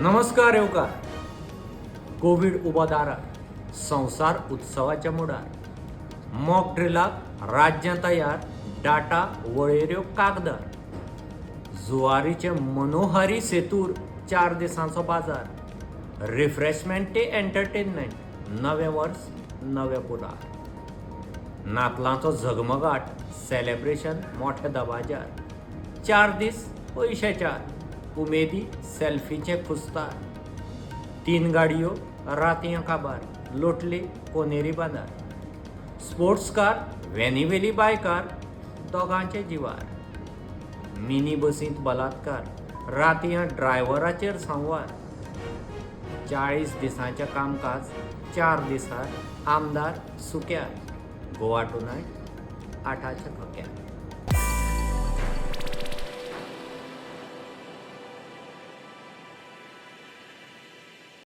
नमस्कार येवकार. कोवीड उबो दारार, संवसार उत्सवाच्या मुडार. मॉक ड्रिलाक राज्यां तयार, डाटा वळेऱ्यो कागदार. जुवारीचे मनोहारी सेतूर 4 दिसांचो बाजार. रिफ्रेशमेंट ते एंटरटेनमेंट, नवें वर्स नवें पुरार. नातलांचो झगमगाट, सेलेब्रेशन मोठ्या दबाज्यार. 4 दीस पयशे 4, उमेदी सेल्फीचे खुस्तार. 3 गाडयो रातयां काबार, लोटली कोनेरी बांदार. स्पोर्ट्स कार व्हॅनी वेली बायकार, दोगांचे जिवार. मिनी बसींत बलात्कार, रातयां ड्रायव्हराचेर संवार. 40 दिसांचें कामकाज 4 दिसार, आमदार सुक्यार. गोवा टुनायट 8च्या ठोक्यार.